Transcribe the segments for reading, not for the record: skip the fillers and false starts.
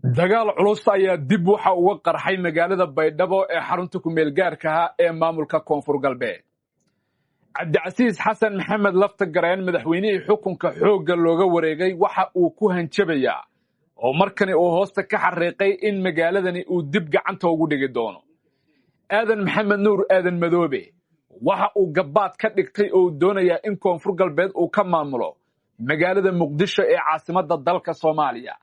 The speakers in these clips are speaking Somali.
Dagaal culus ayaa dib waxa uga qarxay magaalada Baydhabo ee xarunta ku-meel gaarka ah ee maamulka Koonfur Galbeed. Cabdicasiis Xasan Maxamed Lafta Gareen, madaxweynihii xukunka xoogga looga wareegay, waxa uu ku hanjabayaa oo markani uu hoosta ka xariiqay in magaaladani uu dib gacanta ugu dhigi doono. Aadan Maxamed Nuur Aadan Madoobe waxa uu gabbaad ka dhigtay oo uu doonayaa in Koonfur Galbeed uu ka maamulo magaalada Muqdisho ee caasimadda dalka Soomaaliya.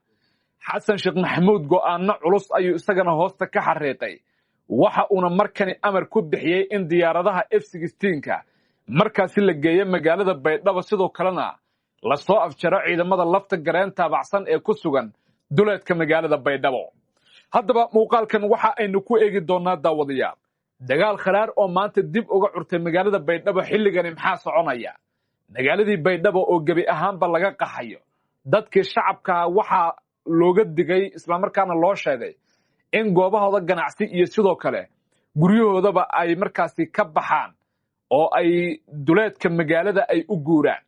Xasan Sheekh Maxamuud go'aano culus ayuu isagana hoosta ka xariiqay, waxa uuna markani amar ku bixiyey in diyaaradaha F-16ka markaasi la geeyo magaalada Baydhabo, sidoo kalena lasoo afjaro ciidamada Lafta Gareen taabacsan ee ku sugan duleedka magaalada Baydhabo. Haddaba muuqaalkan waxa aynu ku eegi doonaa, daawadayaal, dagaal kharaar oo maanta dib uga curtay magaalada Baydhabo. Xilligani maxaa soconaya? Magaaladii Baydhabo oo gebi ahaanba laga qaxayo, dadkii shacabkaa waxaa looga digay islamarkaana loo sheegay in goobahooda ganacsi iyo sidoo kale guryahoodaba ay markaasi ka baxaan oo ay duleedka magaalada ay u guuraan.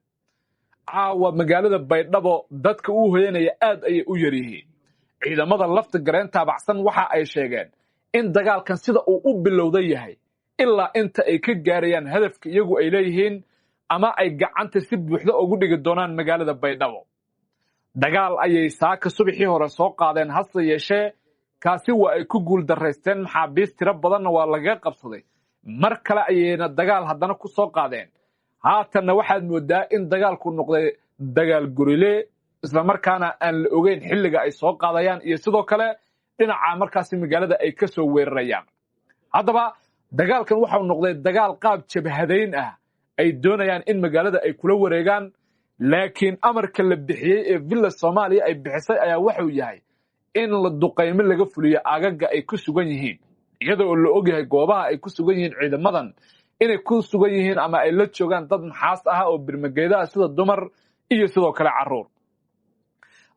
Caawa magaalada Baydhabo dadka u hoyanaya aad ayay u yaryihiin. Ciidamada Lafta Gareen taabacsan waxa ay sheegeen in dagaalkan sida uu u bilowda yahay ilaa inta ay ka gaarayaan hadafka iyagu ay leeyihiin ama ay gacanta si buuxda ugu dhigi doonaan magaalada Baydhabo. Dagaal ayay saaka subaxii hore soo qaadeen, hase yeeshee kaasi waa ay ku guul daraysteen, maxaabiis tiro badanna waa lagaga qabsaday. Mar kale ayayna dagaal haddana ku soo qaadeen. Haatanna waxaad moodaa in dagaalku noqday dagaal gurile, islamarkaana aan la ogeyn xilliga ay soo qaadayaan iyo sidoo kale dhinaca markaasi magaalada ay ka soo weerarayaan. Haddaba dagaalkan waxau noqday dagaal qaab jabhadayn ah ay doonayaan in magaalada ay kula wareegaan, laakiin amarka la bixiyey ee Villa Soomaaliya ay bixisay ayaa waxuu yahay in la duqaymo laga fuliyo agaga ay ku sugan yihiin, iyada oo la ogyahay goobaha ay ku sugan yihiin ciidamadan inay ku sugan yihiin ama ay la joogaan dad maxaas ah oo birmageedaha, sida dumar iyo sidoo kale carruur.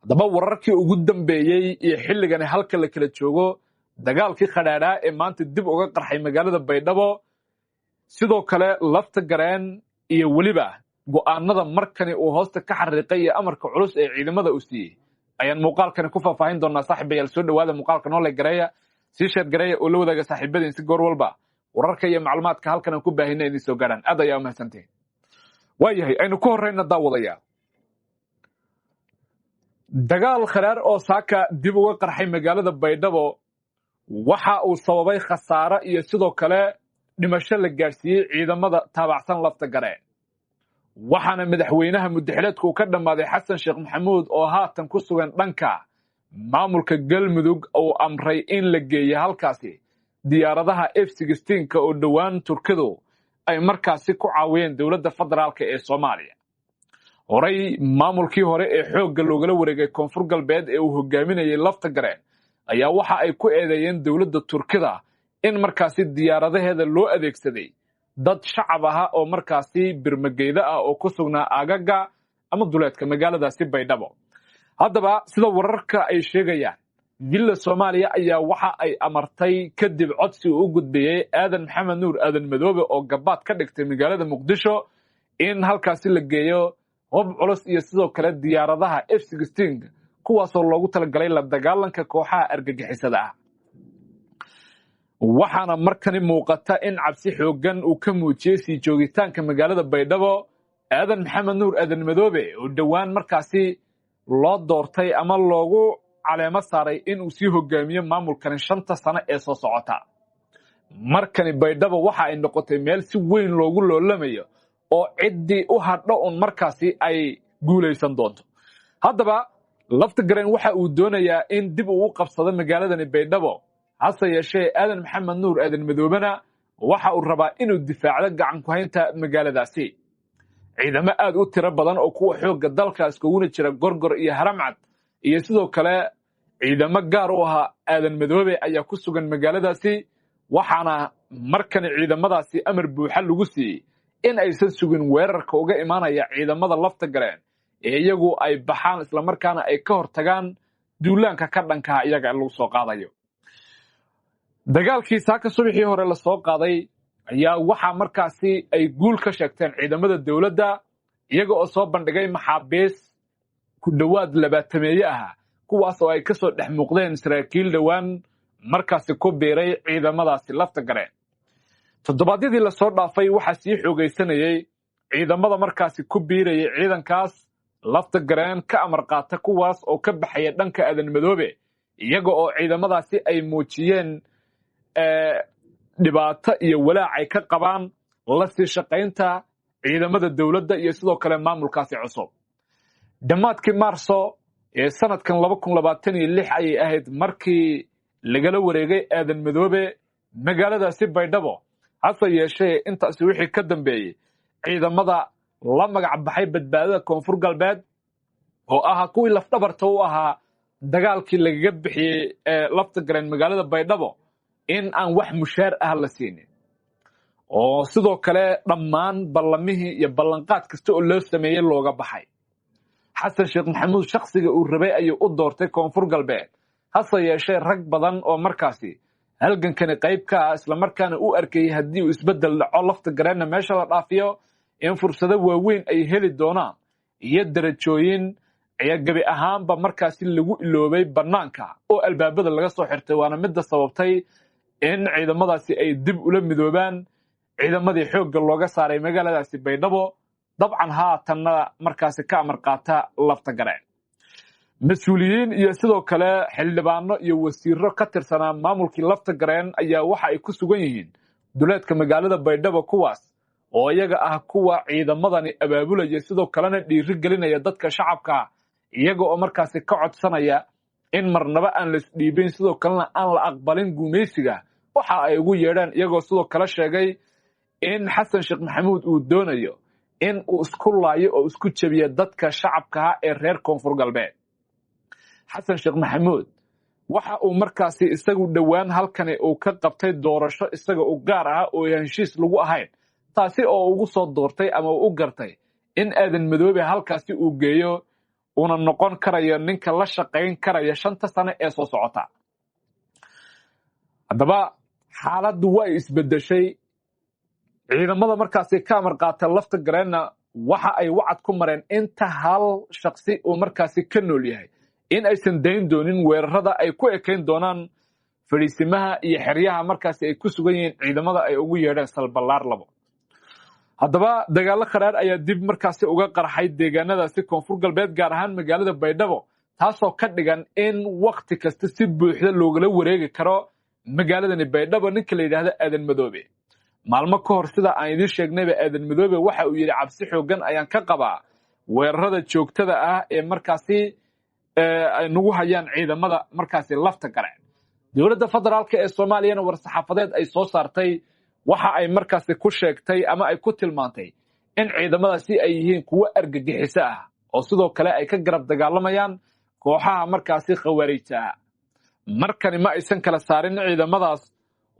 Haddaba wararkii ugu dambeeyey iyo xilligani halka la kala joogo dagaalkii khadhaadhaa ee maanta dib uga qarxay magaalada Baydhabo, sidoo kale Lafta Gareen iyo weliba go'aanada markani uu hoosta ka xariiqay iyo amarka culus ee ciidamada uu siiyey ayaan muuqaalkani ku faahfaahin doonaa. Saaxiibayaal, soo dhawaada, muuqaalka noole gareeya, sii share gareeya oo la wadaaga saaxiibadiin si goor walba wararka iyo macluumaadka halkan aan ku baahina idin soo gaaraan. Aad ayaa umahadsantihin. Waayahay, aynu ku horreyna, daawadayaal, dagaal kharaar oo saaka dib uga qarxay magaalada Baydhabo waxa uu sababay khasaare iyo sidoo kale dhimasho la gaadhsiiyey ciidamada taabacsan Lafta Gareen, waxaana madaxweynaha muddaxileedku uu ka dhammaaday Xasan Sheekh Maxamuud oo haatan ku sugan dhanka maamulka Galmudug uu amray in la geeyo halkaasi diyaaradaha F-16ka oo dhowaan Turkidu ay markaasi ku caawiyeen dowladda federaalka ee Soomaaliya. Horey maamulkii hore ee xoogga loogala wareegay Koonfur Galbeed ee uu hogaaminayay Lafta Gareen ayaa waxa ay ku eedeeyeen dowladda Turkida in markaasi diyaaradaheeda loo adeegsaday dad shacab aha oo markaasi birmageyda ah oo ku sugnaa agaga ama duleedka magaaladaasi Baydhabo. Haddaba sida wararka ay sheegayaan, Villa Soomaaliya ayaa waxa ay amartay, kadib codsi uu u gudbiyey Aadan Maxamed Nuur Aadan Madoobe oo gabaad ka dhigtay magaalada Muqdisho, in halkaasi la geeyo hub culus iyo sidoo kale diyaaradaha F-16, kuwaasoo loogu talagalay la dagaalanka kooxaha argagixisada ah. Waxaana markani muuqata in cabsi xooggan uu ka muujiyey sii joogitaanka magaalada Baydhabo Aadan Maxamed Nuur Aadan Madoobe oo dhowaan markaasi loo doortay ama loogu caleemo saaray inuu sii hogaamiyo maamulkani 5ta sano ee soo socota. Markani Baydhabo waxa ay noqotay meel si weyn loogu loolamayo oo ciddii u hadho un markaasi ay guulaysan doonto. Haddaba Lafta Gareen waxa uu doonayaa in dib uu u qabsado magaaladani Baydhabo, hase yeeshee Aadan Maxamed Nuur Aadan Madoobena waxa uu rabaa inuu difaacdo gacan ku-haynta magaaladaasi. Ciidamo aad u tiro badan oo kuwa xoogga dalka iskuguna jira Gorgor iyo Haramcad iyo sidoo kale ciidamo gaar u ahaa Aadan Madoobe ayaa ku sugan magaaladaasi, waxaana markani ciidamadaasi amar buuxa lagu siiyey in aysan sugin weerarka uga imaanaya ciidamada Lafta Gareen ee iyagu ay baxaan islamarkaana ay ka hortagaan duulaanka ka dhankaha iyaga lagu soo qaadayo. Dagaalkii saaka subaxii hore lasoo qaaday ayaa waxaa markaasi ay guul ka sheegteen ciidamada dowladda, iyaga oo soo bandhigay maxaabiis ku dhowaad 20-meeye ah. Kuwaas oo ay ka soo dhex muuqdeen saraakiil dhowaan markaasi ku biiray ciidamadaasi Lafta Gareen. Toddobaadyadii lasoo dhaafay waxaa sii xoogaysanayey ciidamada markaasi ku biirayay ciidankaas Lafta Gareen ka amar qaata, kuwaas oo ka baxaya dhanka Aadan Madoobe, iyaga oo ciidamadaasi ay muujiyeen dhibaato iyo walaac ay ka qabaan la sii shaqaynta ciidamada dowladda iyo sidoo kale maamulkaasi cusub. Dhammaadkii Maarso ee sanadkan 2026 ayay ahayd markii lagala wareegay Aadan Madoobe magaaladaasi Baydhabo. Hase yeeshee, intaasi wixii ka dambeeyey, ciidamada la magac baxay Badbaadada Koonfur Galbeed, oo ahaa kuwii lafdhabarta u ahaa dagaalkii lagaga bixiyey ee Lafta Gareen magaalada Baydhabo, in aan wax mushaar ah la siinin, oo sidoo kale dhammaan ballamihii iyo ballanqaad kasta oo loo sameeyey looga baxay. Xasan Sheekh Maxamuud shakhsiga uu rabay ayuu u doortay Koonfur Galbeed. Hase yeeshee, rag badan oo markaasi halgankani qayb ka ah, islamarkaana u arkayey haddii uu isbeddel dhaco, Lafta Gareenna meesha la dhaafiyo, in fursado waaweyn ay heli doonaan iyo darajooyin, ayaa gebi ahaanba markaasi lagu iloobay bannaanka oo albaabada laga soo xirtay. Waana midda sababtay in ciidamadaasi ay dib ula midoobaan ciidamadii xoogga looga saaray magaaladaasi Baydhabo, dabcan haatanna markaasi ka amar qaata Lafta Gareen. Mas-uuliyiin iyo sidoo kale xildhibaano iyo wasiiro ka tirsanaa maamulkii Lafta Gareen ayaa waxa ay ku sugan yihiin duleedka magaalada Baydhabo, kuwaas oo iyaga ah kuwa ciidamadani abaabulaya, sidoo kalena dhiiri gelinaya dadka shacabka, iyaga oo markaasi ka codsanaya in marnaba aan la isdhiibin, sidoo kalena aan la aqbalin gumaysiga waxa ay ugu yeedhaan, iyagoo sidoo kale sheegay in Xasan Sheekh Maxamuud uu doonayo in uu isku laayo oo isku jebiyo dadka shacabkaha ee reer Koonfur Galbeed. Xasan Sheekh Maxamuud waxa uu markaasi isagu dhowaan halkani uu ka qabtay doorasho isaga u gaar ah oo heshiis lagu ahayn, taasi oo ugu soo doortay ama uu u gartay in Aadan Madoobe halkaasi uu geeyo, uuna noqon karayo ninka la shaqayn karaya 5ta sano ee soo socota. Haddaba xaaladdu way isbeddeshay. Ciidamada markaasi ka amar qaata Lafta Gareenna waxa ay wacad ku mareen inta hal shaksi uu markaasi ka nool yahay in aysan dayn doonin weerarada ay ku ekayn doonaan fadhiisimaha iyo xeryaha markaasi ay ku sugan yihiin ciidamada ay ugu yeedheen Salballaar labo. Haddaba dagaallo kharaar ayaa dib markaasi uga qarxay deegaanadaasi Koonfur Galbeed, gaar ahaan magaalada Baydhabo, taasoo ka dhigan in wakti kasta si buuxda loogala wareegi karo magaaladani Baydhabo ninka la yidhaahdo Aadan Madoobe. Maalmo ka hor, sida aan idiin sheegnayba, Aadan Madoobe waxa uu yidhi: "Cabsi xooggan ayaan ka qabaa weerarada joogtada ah ee markaasi ay nagu hayaan ciidamada markaasi Lafta Gareen." Dowladda federaalka ee Soomaaliyana war-saxaafadeed ay soo saartay waxa ay markaasi ku sheegtay ama ay ku tilmaantay in ciidamadaasi ay yihiin kuwo argagixiso ah, oo sidoo kale ay ka garab dagaalamayaan kooxaha markaasi khawaariijta ah. Markani ma aysan kala saarin ciidamadaas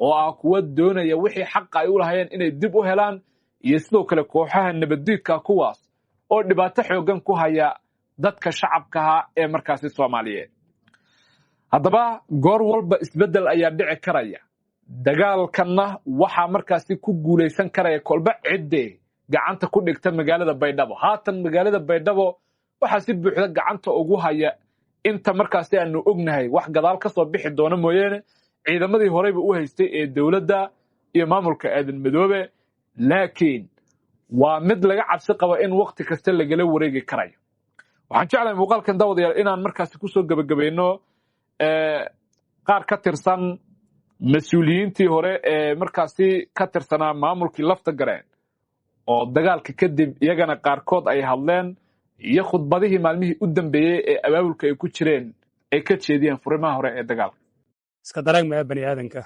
oo ah kuwa doonaya wixii xaqa ay u lahayeen inay dib u helaan iyo sidoo kale kooxaha nabaddiidka, kuwaas oo dhibaato xooggan ku haya dadka shacabkaha ee markaasi Soomaaliyeed. Haddaba goor walba isbeddel ayaa dhici karaya, dagaalkanna waxaa markaasi ku guulaysan karaya kolba ciddee gacanta ku dhigta magaalada Baydhabo. Haatan magaalada Baydhabo waxaa si buuxda gacanta ugu haya, inta markaasi aanu ognahay, wax gadaal ka soo bixi doono mooyeene, ciidamadii horeyba u haystay ee dowladda iyo maamulka Aadan Madoobe, laakiin waa mid laga cabsi qabo in wakti kasta lagala wareegi karayo. Waxaan jeclahay muuqaalkan, daawadayaal, inaan markaasi kusoo gebagabayno qaar ka tirsan mas-uuliyiintii hore ee markaasi ka tirsanaa maamulkii Lafta Gareen oo dagaalka kadib iyagana qaarkood ay hadleen, iyo khudbadihii maalmihii u dambeeyey ee abaabulka ay ku jireen ay ka jeediyeen furimaha hore ee dagaalka. Iska darag maya bani aadanka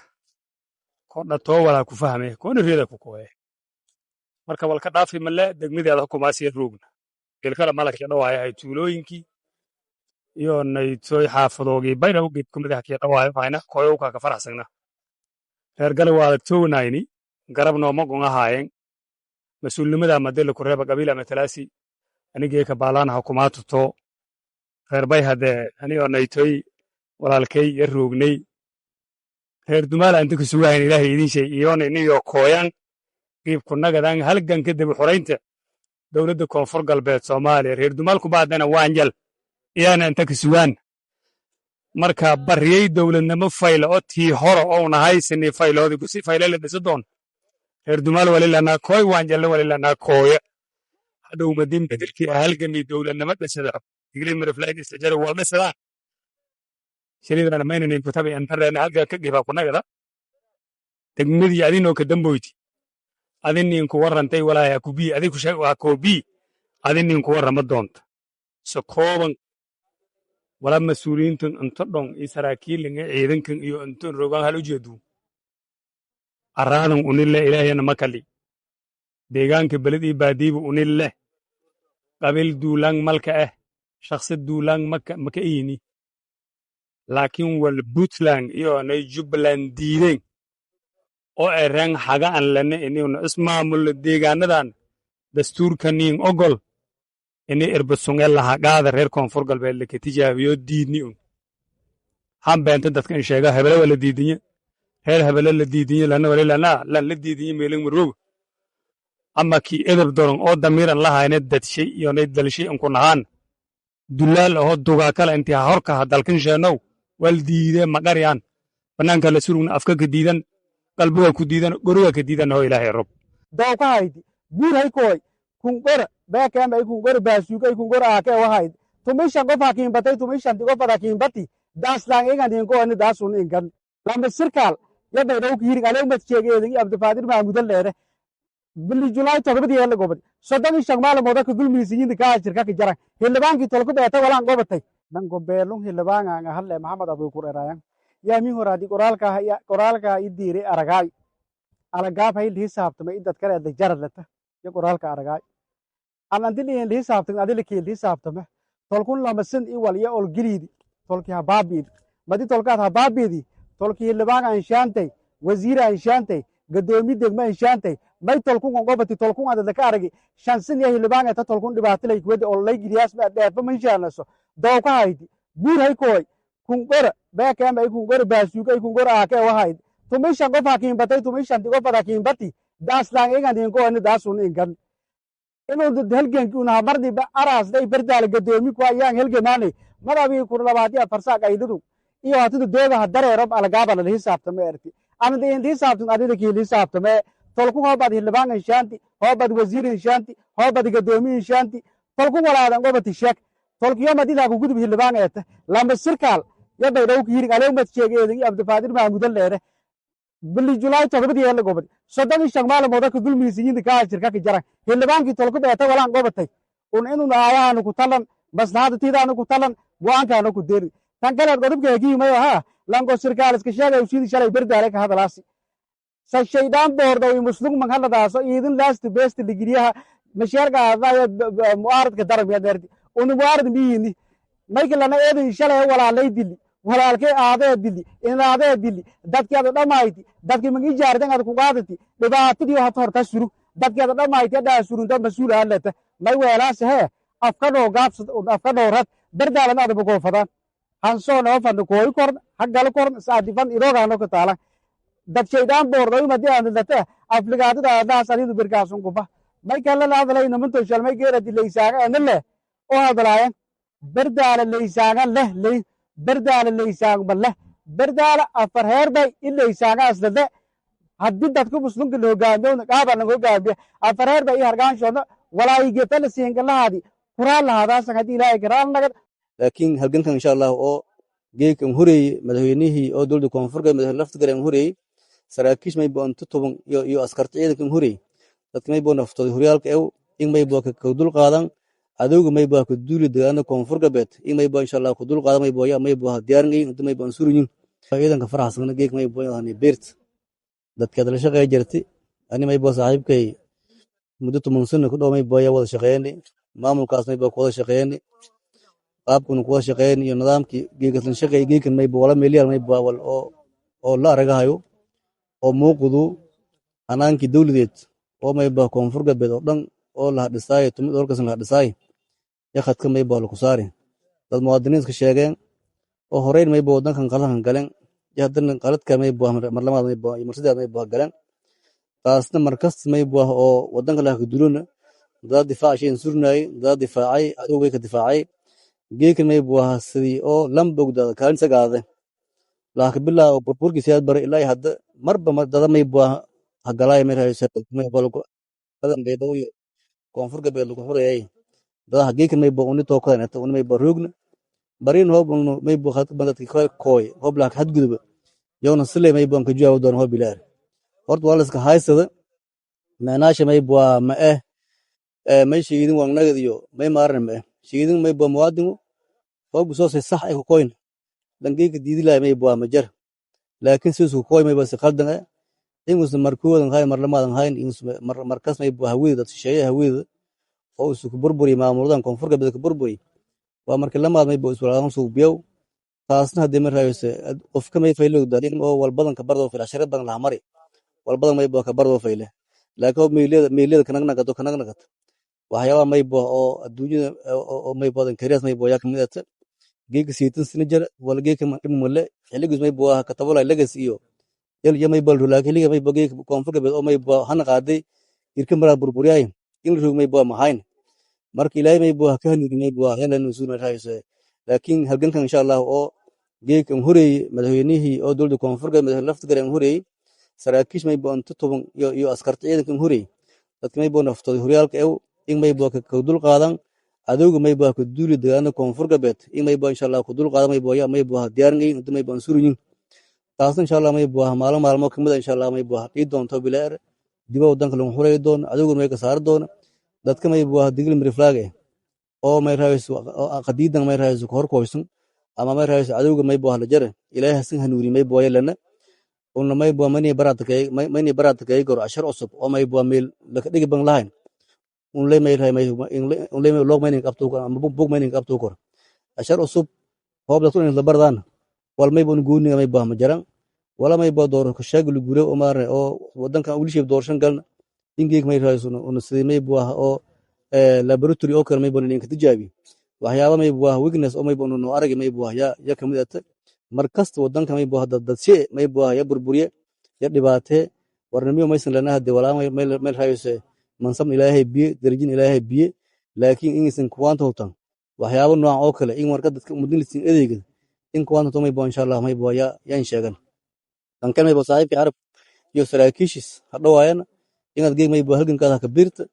kordha too walaa ku fahme koona reeda ku koye. Marka walka dhaafi male degmadeeda hukumaasiya roogna gelkala malakii dhawaayo ay tuulooyinkii iyo naytoy xaafadoogii bayna u geed kumadaha kii dhawaayo hayna koyowka ka faraxsagna. Reer gale waa adagtownayni garab nooma gongahaayeen mas-uulnimada madela kureeba qabiila matalaasi anigeeka baalaana hukumaatuto reer bay hadee anigoo naytoy walaalkay ya roognay. Reer dumaala inta ku sugahayn Ilaahay idin shay iyoona iniyo kooyan qiib kunagadan halgan kadib xoraynta dowladda Koonfur Galbeed Soomaaliya. Reer dumaalku baadana waanjal iyaana inta ka sugaan. Marka bariyey dowladnimo fayla oo tii hore ouna haysani fayloodi kusi fayle la dhisa doon. Reer dumaal walilanaa kooy, waanjalle walilanaa kooya. Hadhow madin bedelkii halgami dowladnimo dhisada, Digli Miriflayd isajara wal dhisadaan shiriidana maynanin kutabi antareena halkaa ka gibaa kunagada degmadii adinoo ka damboyti adinin ku warrantay walaahi hakubii adi waa koobii adinin ku warrama doonta. So kooban wala mas-uuliyiintan inta dhon iyo saraakiilinga ciidankan iyo intan rogaan hal ujeedu araadan unile ilaahiyana makali deegaanka beled iyo baadiiba unile qabiil duulaan malka ah, shakhsi duulaan maka maka iyini, laakiin wal Puntland iyo nay Jubbaland diideen oo ereen xaga aan lene inayna ismaamulno deegaanadan dastuurkaniin ogol ini irbadsunge lahaqaada reer Koonfur Galbeed laka tijaabiyo diidni un han beenta dadka in sheega hebele waa la diidinye, reer hebele la diidinye lana walilana lan la diidinye meelin marooga ama kii edeb doron oo damiiran lahayne dadshay iyonay dalshay inku nahaan dulaal ahoo dugaa kale intii ha horkaha dalkan sheenow wal diidee maqariyaan bannaanka la surugna afka ka diidan, qalbiga ku diidan, goriga ka diidan hoo ilaahay rob. Dawka haydi buur hay kooy kungor beekeen ay kungor baasuuga ay kungor aake wahayd tumishan qof hakiinbatay tumishan qof hakiinbati daaslaan igan inko ani daasun ingan lamba sirkaal yabay dhaw kiirig alew mad sheegeedii Abdifaadir Mahmuud leere bili Julaay 7dii la gobad 35 maalmood ka dulmiisiyiin ka jirka ka jaran xildhibaankii tolku beeta walaan gobatay nan gobeelun xildhibaan aan hadle Maxamed Abu Kureerayan yaa min horaadi qoraalka ya qoraalka i diiray aragaay aragaab hay lii saabtamay idad kale adla jaradlata iyo qoraalka aragaay an andili lii saabtamay adili kii lii saabtamay tolkun lamasin i wal iyo olgiliidi tolkii habaabiidi madi tolkaad habaabiidi tolkii xildhibaan aan shaantay, wasiir aan shaantay, gadoomi degma aan shaantay may tolkun gobati tolkun adada ka aragi shansin iyo xildhibaan ta tolkun dhibaatilay kuwada ololay giliyaas ma dheefa ma shaanaso dawka haydi buur hay kooy kungor beekeen ay kungor baasuuga ay kungor aake wahayd tumishan qof hakiinbatay tumishan qof hakiinbati daaslaan igan inko ani daasun ingan inuu halganki una mardi araasday berdaal gadoomi ku ayaan halgamaanay madabii kur 24 saaq aydadu iyo hatida dooga dareerob alagaaba la hisaabtama erti ama in hisaabtan adida kii hisaabtama tolku hoobad xildhibaan inshaanti, hoobad wasiir inshaanti, hoobad gadoomi inshaanti, tolku walaadan gobati sheeg tolkiyo madida ku gudub xildhibaan eeta lamba sirkaal yabay dhaw kiirig alew mad sheegeedii Abdifaadir Mahmuud leere bili Julaay 7dii la gobad 35 maalmood ka dulmiisiyiin ka jirka ka jaran xildhibaankii tolku beeta walaan gobatay un inuu aayaanu ku talan maslaxada tiidaanu ku talan go'aankaanu ku deeri tan kale qodobka hegiimayo ha lango sirkaal iska sheegay usiidi shalay berdaale ka hadalaasi sa shaydaan boordow muslum man hadladaaso idin last best ligiriyaha masheerka aadaya mucaaradka darab yadeerti unu mucaarad miyini maykalana eedin shalay walaalay dili walaalkay aadee dili inaadee dili dadkeeda dhammayti dadkii mag ijaardan aad ku qaadati dhibaatadii hata horta suru dadkeeda dhammayti adhaa surunta mas-uul aadleta may weelaase hee afka dhoo gaabsad afka dhowrad berdaalana adaba koofadaan hansoo noo fadna kooyi korn haggalo korn saadifan idoogaano ka taalan dad shaydaan boordoy madii aadlata afligaadada aadaas adidu berkaasun kufa may kale la hadlay nimanto shalmay geeradi leysaaga ana leh oo hadlaayan berdaala leysaaga leh ley berdaala leysaagma leh berdaala afar heer bay in leysaaga aslade haddii dadka muslimka la hogaamiyowna qaaba laga hogaamiya afar heer bay i hargaanshoodna walaayigetala siinkalahaadi kuraan lahaadaasan haddii ilaahay karaan nagad. Laakiin halgankan insha Allah oo geedkan horeeyey madaxweynihii oo dowladda Koonfur Galbeed, madaxweyne Laftigar horeeyey, saraakiish may boo inta toban iyo askarta ciidankan horeeyey, dadka may boo naftooda horyaalka ew in may boo ka dul qaadan cadowga may boo ka duuli deegaanada Koonfur Galbeed, in may boo insha Allah ku dul qaadan may boo ya may boo diyaarin inta may boo surinyin ciidanka faraxsan geek may boo yahay beert dadka la shaqeey jirtay. Ani may boo saaxiibkay muddo 10 sano ku dhow may boo ya wada shaqeeyay, maamulkaas may boo ku wada shaqeeyay, qaabkuna ku wada shaqeeyay iyo nidaamkii geekan shaqeeyay. Geekan may boo wala meelyal may boo wal oo la aragahayo oo muuqdu hanaankii dowladeed oo may boo Koonfur Galbeed oo dhan oo la dhisay tumid orkasan la dhisay ya khadka may boo lagu saari dad muwaadiniinka sheegeen oo horeyn may boo wadankan qaladkan galeen iyo haddana qaladka may boo marlamaad may boo iyo marsidaad may boo galeen. Taasna markasta may boo oo wadanka la duluna dad difaac shay surnay dad difaacay cadowgay ka difaacay. Geekan may buu ahaa sidii oo lambogda kaalin sagaade laaka bilaa burburkii siyaad bare ilaa hadda marba dada may buu ahaa hagalaay may raayso may bolko badan beedo iyo koonfur galbeed lagu xurayay dadaha. Geekan may buu uni tookadan eta uni may buu roogna barin hoob unu may buu khad bandadki koy koy hoob laak hadgudub yowna sile may buu ka jawaab doon hoob ilaar. Horta waa la iska haysada meenaasha may buu ma may sheegidin waan nagad iyo may maaran ma sheegidin may buu muwaadinu hoob soo say sax ay ku koyn langeyka diidi lahay may buu ma jar, laakiin siduu ku koy may buu si khaldan inguusan markoodan hayn marlamaadan hayn inguusan markas may buu hawida dad shisheeye hawida oo isu ku burburi maamuladan koonfur galbeed ku burburi waa markii lamaad may buu iswalaadan suubiyow. Taasna haddii ma raayose qofka may faylo dalin oo walbadan ka bardoo fayle ashara badan laha mari walbadan may buu ka bardoo fayle, laakiin hoob meeliyada meeliyada kanagnagato kanagnagato waxyaabaha may buu oo adduunyada oo may buu kariyaas may buu yaa kamid ah. Geeka 80 sano jira wala geeka dhib male xilligiis may buu ka tabolay legacy iyo yal iyo may buu, laakiin xilliga may buu geeka koonfur galbeed oo may buu hana qaaday irka maraa burburiyay in la roog may buu mahayn. Marka Ilaahay may buu ka hanuuni may buu yana nusuul may raayso, laakiin halgankan insha Allah oo geeka horeeyay madaxweynihii oo dowladda koonfur galbeed madaxweyne Laftagareen horeeyay saraakiish may buu inta 10 iyo askarta ciidankan horeeyay dadka may buu naftooda horyaalka ew in may buu ka dul qaadan adowga may buu ka duuli deegaanada koonfur galbeed in may buu insha Allah ku dul qaadan may buu ya may buu diyaarin inta may buu suruyin. Taasna insha Allah may buu maalmo maalmo kamid insha Allah may buu dhii doonto bilaar diba wadanka lagu xureey doono adowga may ka saar doono. Dadka may buu digil miriflaage oo may raayso qadiidan may raayso hor koysan ama may raayso adowga may buu la jare Ilaahay hasan hanuuri may buu yeelana una may buu mani baraadkay mani baraadkay gor ashar cusub oo may buu meel la ka dhigi ban lahayn un le may raay may un le may log may qabto ama bug may qabto kor ashar cusub hoob dadku in la bardaan wal may buu gooniga may buu ma jaran wala may buu door ka sheeg lu gure oo maarne oo wadanka ugu sheeb doorshan galna ingeeg may raayso una sidii may buu oo laboratory oo kale may buu ninka tijaabi waxyaaba may buu weakness oo may buu no arag may buu ya ya kamid ah. Mar kasta wadanka may buu dad si may buu ya burburiye ya dhibaate warnimiyo maysan lana hadii walaa may meel raayso mansab Ilaahay biye darajin Ilaahay biye, laakiin inaysan kuwaanta hubtan waxyaabo nooc oo kale in warka dadka mudin adeega in kuwaanta may buu insha Allah may buu ya yaan sheegan tan kan may buu saaxiibka Carab iyo saraakiishis ha dhawaayana inaad geeg may buu halgankaada ka biirta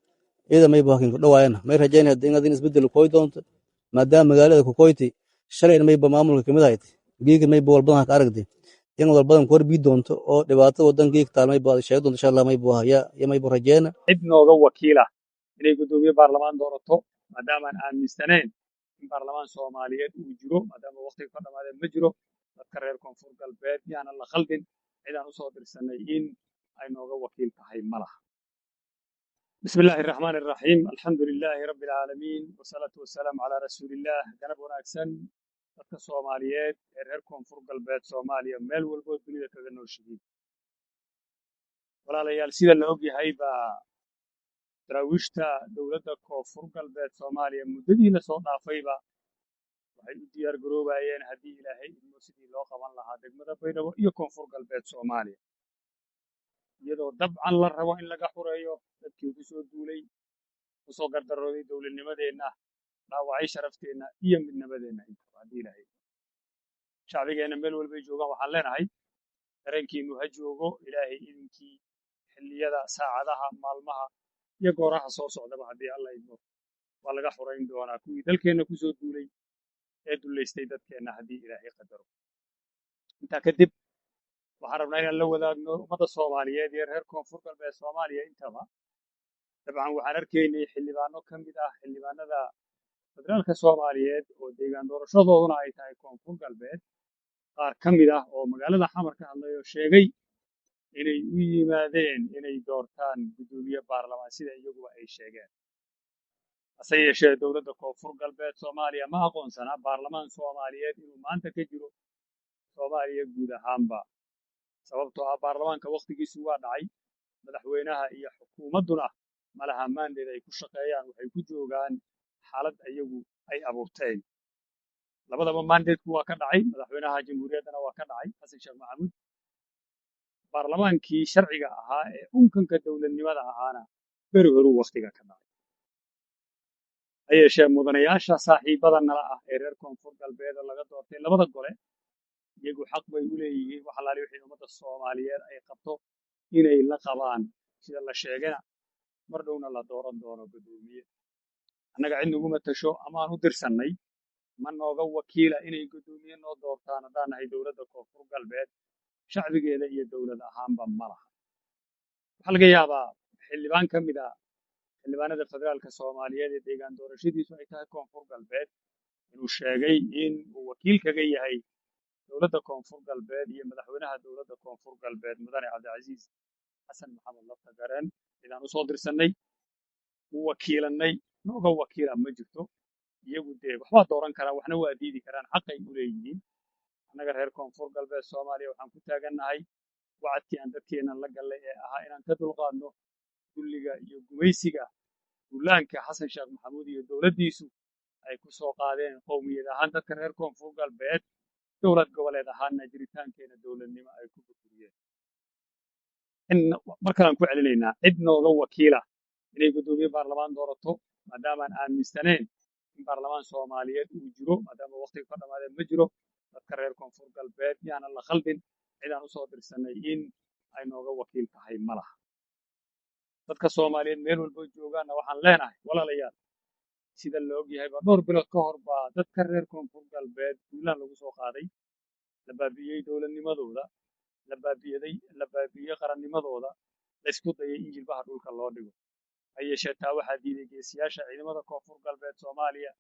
iyada may buu halkan ku dhawaayana may rajaynaya inaad in isbedel koy doonto maadaama magaalada ku koytay shalay may buu maamulka kamid ahayd geeg may buu walbadan ka aragtay in walbadan ku warbi doonto oo dhibaato wadan geeg taal may buu sheeg doonto insha Allah may buu ya ya may buu rajayna. Cid nooga wakiila inay guddoomiye baarlamaan doorato maadaama aan aaminsanayn in baarlamaan Soomaaliyeed uu jiro maadaama waqtiga ka dhamaadeen ma jiro. Dadka reer koonfur galbeed yaanan la khaldin, cid aan usoo dirsanay in ay nooga wakiil tahay ma laha. بسم الله الرحمن الرحيم، الحمد لله رب العالمين، والصلاة والسلام على رسول الله. Galab wanaagsan dadka Soomaaliyeed ee reer koonfur galbeed Soomaaliya meel walbo dunida kaga nooshihiin. Walaalayaal, sida la ogyahay baa daraawiishta dowladda koonfur galbeed Soomaaliya muddadii lasoo dhaafayba waxay u diyaar garoobayeen haddii Ilaahay idmo sidii loo qaban lahaa degmada Baydhabo iyo koonfur galbeed Soomaaliya, iyadoo dabcan la rabo in laga xureeyo dadkii ku soo duulay, kusoo gardarooday dowladnimadeenna, dhaawacay sharafteenna iyo midnimadeenna intaba. Haddii Ilaahay shacbigeenna meel walbay joogaan waxaan leenahay dareenkiinu ha joogo. Ilaahay idinkii xilliyada, saacadaha, maalmaha iyo gooraha soo socdaba haddii Alla idmo waa laga xurayn doonaa kuwii dalkeenna kusoo duulay ee dullaystay dadkeenna haddii Ilaahay qadaro. Intaa kadib waxaan rabnaa inaan la wadaagno ummadda Soomaaliyeed iyo reer koonfur galbeed Soomaaliya intaba. Dabcan waxaan arkaynay xildhibaano ka mid ah xildhibaanada federaalka Soomaaliyeed oo deegaan doorashadooduna ay tahay koonfur galbeed qaar ka mid ah oo magaalada Xamar ka hadlay oo sheegay inay u yimaadeen inay doortaan guddoomiye baarlamaan sida iyaguba ay sheegeen. Hase yeeshee dowladda koonfur galbeed Soomaaliya ma aqoonsana baarlamaan Soomaaliyeed inuu maanta ka jiro Soomaaliya guud ahaanba, sababtoo ah baarlamaanka wakhtigiisu waa dhacay, madaxweynaha iyo xukuumadduna malaha mandate ay ku shaqeeyaan, waxay ku joogaan xaalad iyagu ay abuurteen. Labadaba mandateku waa ka dhacay, madaxweynaha jamhuuriyaddana waa ka dhacay Xasan Sheekh Maxamuud, baarlamaankii sharciga ahaa ee unkanka dowladnimada ahaana beri horuu wakhtiga ka dhacay. Ha yeeshee mudanayaasha saaxiibada nala ah ee reer Koonfur Galbeed oo laga doortay labada gole, iyagu xaq bay u leeyihiin wax allaali wixii ummadda Soomaaliyeed ay qabto inay la qabaan. Sida la sheegana mar dhowna la dooran doono guddoomiye. Annaga cid naguma tasho ama aan u dirsannay ma nooga wakiila inay guddoomiye noo doortaan haddaan nahay dowladda Koonfur Galbeed, shacbigeeda iyo dowlad ahaanba ma laha. Waxaa laga yaabaa xildhibaan ka mid ah xildhibaanada federaalka Soomaaliyeed ee deegaan doorashadiisu ay tahay Koonfur Galbeed inuu sheegay in uu wakiil kaga yahay dowladda Koonfur Galbeed iyo madaxweynaha dowladda Koonfur Galbeed Mudane Cabdicasiis Xasan Maxamed Laftagareen. Cidaan usoo dirsannay, u wakiilannay, nooga wakiila ma jirto. Iyagu dee waxbaa dooran karaan, waxna waa diidi karaan, xaqay u leeyihiin. Annaga reer Koonfur Galbeed Soomaaliya waxaan ku taagannahay wacadkii aan dadkeennan la gallay ee ahaa inaan ka dulqaadno dulliga iyo gumaysiga duulaanka Xasan Sheekh Maxamuud iyo dowladdiisu ay ku soo qaadeen qowmiyad ahaan dadka reer Koonfur Galbeed, dowlad goboleed ahaanna jiritaankeena dowladnimo ay ku burburiyeen. Mar kalaan ku celinaynaa, cid nooga wakiila inay guddoomiye baarlamaan doorato, maadaamaan aaminsanayn in baarlamaan Soomaaliyeed uu jiro, maadaama waqtiga ka dhamaadeen, ma jiro. Dadka reer Koonfur Galbeed yaanan la khaldin, cidaan usoo dirsanay in ay nooga wakiil tahay ma laha. Dadka Soomaaliyeed meel walbo joogaanna waxaan leenahay, walaalayaal, sida la ogyahay baa dhowr bilood ka hor baa dadka reer Koonfur Galbeed duulaan lagu soo qaaday, la baabi'iyey dowladnimadooda, la baabi'yaday, la baabi'iyey qarannimadooda, la isku dayay in jilbaha dhulka loo dhigo. Ha yeeshee taa waxaa diiday geesiyaasha ciidamada Koonfur Galbeed Soomaaliya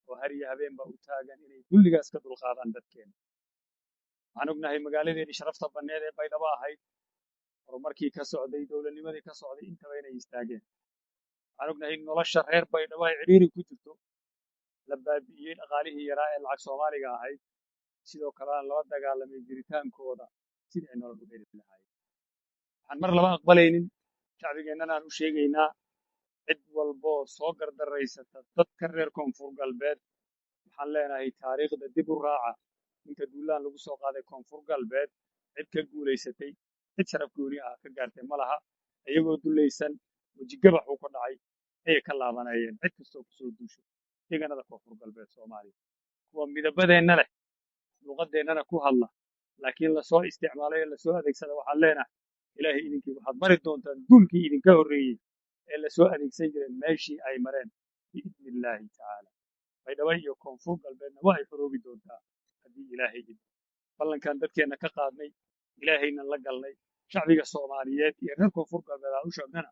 oo har iyo habeenba u taagan inay dulligaas ka dulqaadaan dadkeena. Waxaan ognahay magaaladeedii sharafta banneed ee Baydhabo ahayd, horumarkii ka socday, dowladnimadii ka socday, intaba inay istaageen. Waxaan ognahay in nolosha reer Baydhabo ay cidhiiri ku jirto, la baabi'iyey dhaqaalihii yaraa ee lacag Soomaaliga ahayd, sidoo kalena lala dagaalamay jiritaankooda sidii ay nolol u heli lahaayeen. Waxaan mar laba aqbalaynin, shacbigeennana aan u sheegaynaa, cid walboo soo gardaraysata dadka reer Koonfur Galbeed, waxaan leenahay taariikhda dib u raaca. Inta duulaan lagu soo qaaday Koonfur Galbeed, cid ka guulaysatay, cid sharaf gooni ah ka gaartay ma laha. Iyagoo dulaysan, wejigabax uu ku dhacay ayay ka laabanayeen cid kastoo kusoo duusho deegaanada Koonfur Galbeed Soomaaliya. Kuwa midabadeenna leh, luqadeennana ku hadla, laakiin lasoo isticmaalay ee lasoo adeegsada, waxaan leenahay Ilaahay idinkii waxaad mari doontaan duulkii idinka horreeyey ee lasoo adeegsan jiray meeshii ay mareen, biidni illaahi tacaala. Baydhabo iyo Koonfur Galbeedna waa ay xoroobi doontaa haddii Ilaahay idmo. Ballankan dadkeenna ka qaadnay, Ilaahayna la galnay, shacbiga Soomaaliyeed iyo reer Koonfur Galbeed aan u sheegnana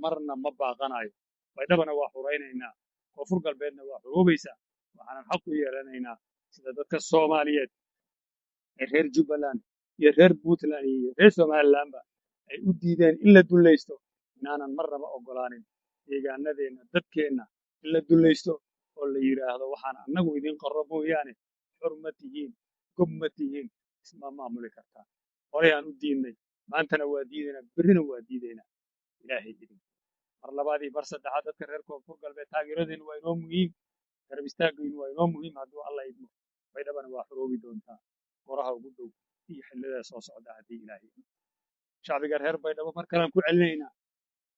marna ma baaqanayo. Baydhabana waa xuraynaynaa, Koonfur Galbeedna waa xoroobaysaa. Waxaanan xaq u yeelanaynaa sida dadka Soomaaliyeed ee reer Jubbaland iyo reer Puntland iyo reer Somalilandba ay u diideen in la dullaysto, inaanan marnaba ogolaanin deegaanadeenna, dadkeenna in la dullaysto oo la yidhaahdo waxaan annagu idin qarro mooyaane xor ma tihiin, gob ma tihiin, isma maamuli kartaa. Horey aan u diidnay, maantana waa diidaynaa, berrina waa diidaynaa, Ilaahay idin. Mar labaadii, bar saddexaad, dadka reer Koonfur Galbeed, taageeradeenu waa inoo muhiim, garab istaagaynu waa inoo muhiim. Hadduu Alla idmo, Baydhabana waa xoroobi doontaa goraha ugu dhow iyo xillada soo socda haddii Ilaahay idmo. Shacbiga reer Baydhabo mar kalean ku celinaynaa,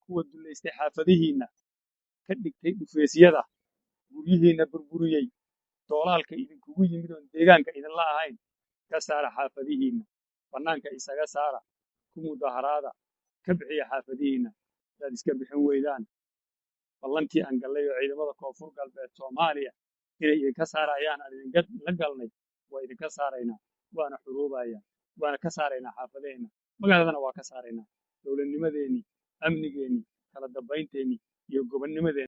kuwa dullaystay xaafadihiinna, ka dhigtay dhufeesyada, guryihiinna burburiyey, doolaalka idinkugu yimid oon deegaanka idinla ahayn, ka saara xaafadihiinna, bannaanka isaga saara, ku mudaharaada, ka bixiya xaafadihiinna. Haddaad iska bixin weydaan, ballantii aan gallay oo ciidamada Koonfur Galbeed Soomaaliya inay idinka saarayaan aan idinka la galnay, waa idinka saaraynaa, waana xuroobayaa, waana ka saaraynaa xaafadaheenna, magaaladana waa ka saaraynaa. Dowladnimadeenni, amnigeenni, kala dambaynteenni iyo gobonnimadeenna.